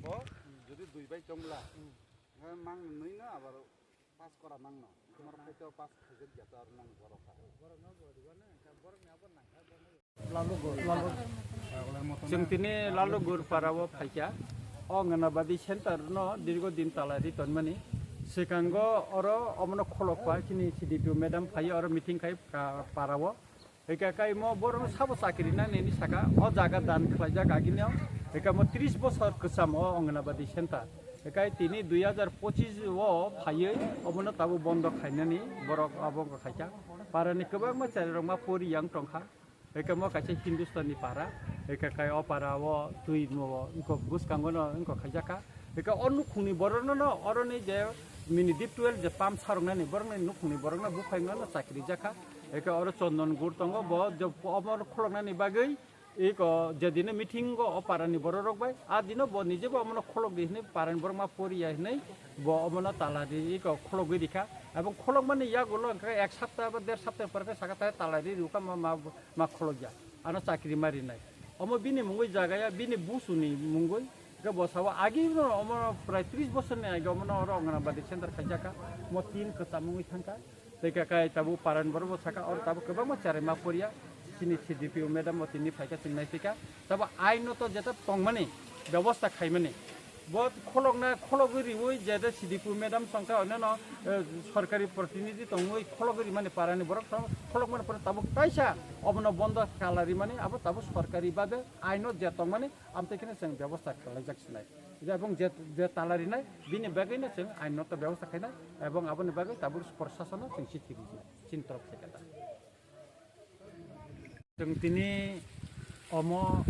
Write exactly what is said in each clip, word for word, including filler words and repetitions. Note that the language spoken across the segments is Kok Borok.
Bo jodi dui bai chongla, mang nui no abar pass kora mang no. Amar khaito pass khaijak ya to ar nang borok ka. Chwng tini Lalugur para o phaikha. O Anganabadi center no dirgo din tala ri tonmani. Sikango oro omono kholok pa chini C D P O madam phai oro meeting khai ka para o. Hika kai mo borok sabo chakri na nini saka o jaga dan khlaijak agini o. Hika mo tris bosor kwcham o Anganabadi center. Hika tini dui hazar pochis o phaiwi omono tabo bondo khainani borok abo wngkha khaikha. Parani kwbangma chari rok ma pori yang tongkha. Hika mo kaisa Hindustani para. Hika kai o para o twi mo wngkha bwskango no wngkha khaijakha. Eka o nukhungni borokno no oroni je mini deep twelve je pump saroknani borokni nukhungni borokno buphai wngno chakri jakha. Eka oro Chondon Gur tongo, bo je omo kholoknani bagwi eko jedino meeting o o parani borok rok bai a dino bo nije bo omono kholok di hinwi parani borok ma poriya hinwi bo omono tala di eko khologwi rikha. Ebong kholokmani yagulo hwnkhe ek sapta ba der sapta pore khe saka tala di rikha ma ma ma kholokya, ano chakri ma rinai. Omo bini mungwi jagaya, bini busuni mungwi, hwnkhe bo sao agi no omo prai tris bosorni age omono oro Anganabadi center khaijaka, mo tin kwcham wngwi thangkha. Tei khe kai tabuk parani borok bo saka, oro tabuk kwbangma cherai ma poriya, chini C D P O madam bo tini phaikha, chwng naiphikha. Tabuk aino to jeta tongmani, bebosta khaimani. Bo kholokna, khologwi riwi je de C D P O madam songkha, oneno, eh, sorkari protinidhi tongwi khologwi rimani parani borok tong, kholokmani pore tabuk kaisa obono bondo kala rimani, abo tabuk sorkari babe aino je tongmani, amtwi kheno chwng bebosta khlaijak sinai. Je ebong je, je tala rinai, bini bagwino chwng aino to bebosta khainai, ebong aboni bagwi tabuk prosasono chwng chithi rijinai, chini torof theke ta. Chwng tini omo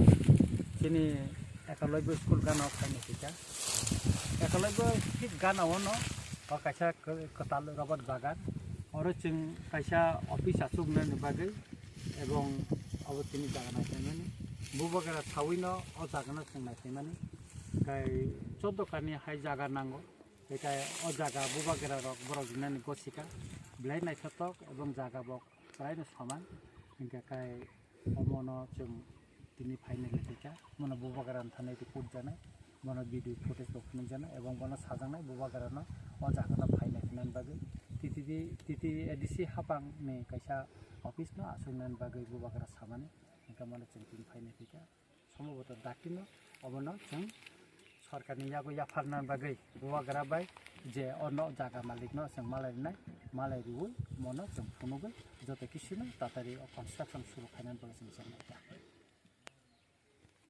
chini Ekalobya school gana o phaini kisa. Ekalobya thik gana o no o kaisa kwtal robot bagan. Oro chwng kaisa office achuknani bagwi ebong obo tini jaga naisaimani. Bubagra sawi no o jaga no chwng naisaimani. Kai choddo kani hai jaga nango. Kai o jaga bubagra rok borok rinani gosika. Belai naithotok ebong jaga bo kwlaino soman, hingkhe kai omono chwng tini phainai khe kha, mono bubagra thani report janai, mono video footage bo phunukjanai, ebong bono sajaknai bubagrano o jagano phainai khe nani bagwi T T D, T T A D C hapangni kaisa office no achuknani bagwi bubagra samani, hingkhe mono chwng tini phainai khe kha. Somboboto dakti no obono chwng sorkarni yago yapharna bagwi bubagra bai je ono jaga malikno chwng malai rinai, malai riwi mono chwng phunugwi joto kisino tatari o construction suru khainani bagwi chwng chengkha.